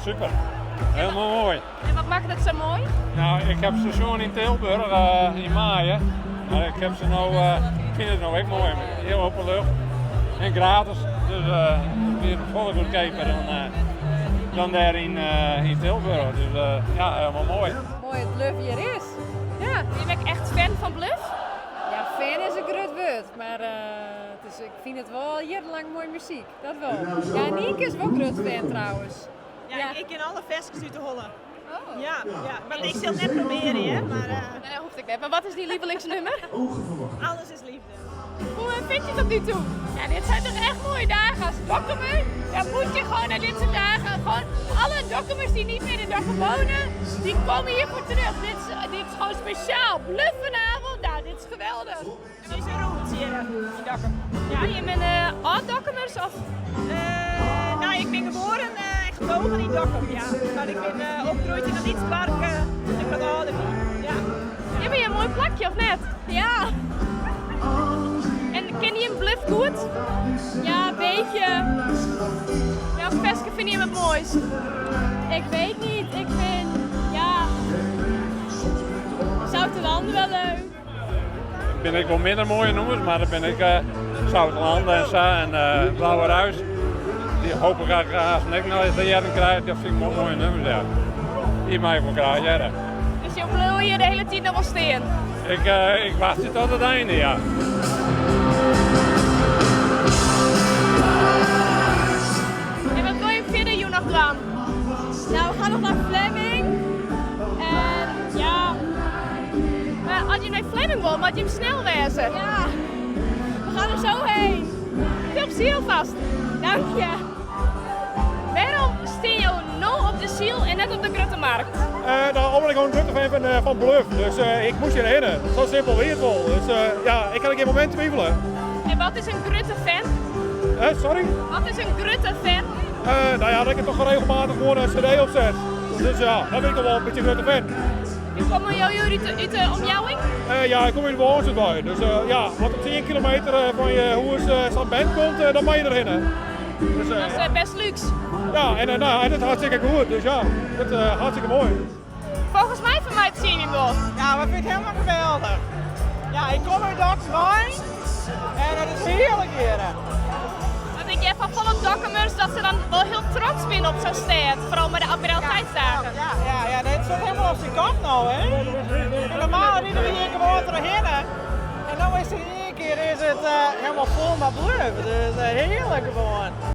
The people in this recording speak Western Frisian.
super. Helemaal moai. En wat makket it sa moai? Nou, ik ha se sjoen yn Tilburg yn maaie. Mar ik ha se no, ik fyn it no ek moai. Hiel open lucht en gratis. Dus it wie folle goedkeaper dan dêr yn Tilburg. Dus ja, helemaal moai. Moai it Bløf hjir is. Ja. Binne je ek echt fan fan Bløf? Ja, fan is in grut wurd, mar it is, ik fyn it wol jierrenlang moaie muzyk, dat wol. Ja, Nienke is wol grut fan trouwens. Ja, ik ken alle ferskes út de holle. Oh. Ja, ja, mar ik sil it net probearje, hè, mar... Nee, dat hoecht ek net. Mar wat is dyn lievelingsnummer? Alles is liefde. Hoe vind je het tot nu toe? Ja, dit zijn toch echt mooie dagen. Als Dokkumer, dan moet je gewoon naar dit soort dagen. Gewoon alle Dokkumers die niet meer in Dokkum wonen, die komen hiervoor terug. Dit is gewoon speciaal. Bløf vanavond, nou, dit is geweldig. Het is in roots hjir yn Dokkum. Ja, je bent âld-Dokkumers of? Nou, ik bin geboren en getogen yn Dokkum, ja. Mar ik bin opgroeid yn in lyts doarpke, ik wat âlder wie. Ja. Hjir binne in moai plakje, of net? Ja. En ken je Bløf goed? Ja, in beetje. Welk ferske fine je it moaist? Ik weet niet. Ik vind, ja, Zoutelande wel leuk. Binne ek wol minder moaie nûmers, mar der binne ek Zoutelande en sa en Blauwe Ruis. Dy hoopje ik aanst ek noch te hearren krije. Dat fyn ik wol moaie nûmers, ja. Dy mei ik wol graach hearre. Dus jo bliuwe hjir de hiele tiid noch wol stean? Ik wachtsje tot it ein, ja. En wat wolle je fierder jûn noch dwaan? Nou, we gaan nog naar Flemming. En ja. Mar as je nei Flemming wolle, moatte je snel wêze. Ja, we gaan er zo heen. Veel plezier alvast. Dank je. Wêrom steane jo no op de Syl en net op de Grutte Markt? Nou, omdat ik gewoon een grutte fan ben fan Bløf. Dus ik moast hjirhinne. Sa simpel wie it wol. Dus ja, ik ha gjin momint twivele. En wat is in grutte fan? Sorry? Wat is in grutte fan? Nou ja, dat ik toch regelmatig gewoon een cd opzet. Dus ja, dat bin ik wol in bytsje grutte fan. En komme jo út de omjouwing? Ja, ik kom út Boalsert wei. Dus ja, as op 10 kilometer fan je hûs sa'n band komt, dan moatte je derhinne. Dus, dat is best luxe. Ja, en, nou, en it is hartstikke goed. Dus ja, it is hartstikke moai. Folgens my fan my tsjinje wol. Ja, we fine it hielendal geweldich. Ja, ik kom út Dokkum en it is hearlik hjir. Want ik hear fan folle Dokkumers dat se dan wol hiel trots binne op sa'n stêd, foaral mei de Admiraliteitsdagen. Ja, ja, ja, it stiet hielendal op syn kop no, hè. En normaal ride we hjir gewoan trochhinne. En no is it yn ien kear is it hielendal fol mei Bløf. Dus hearlik gewoan.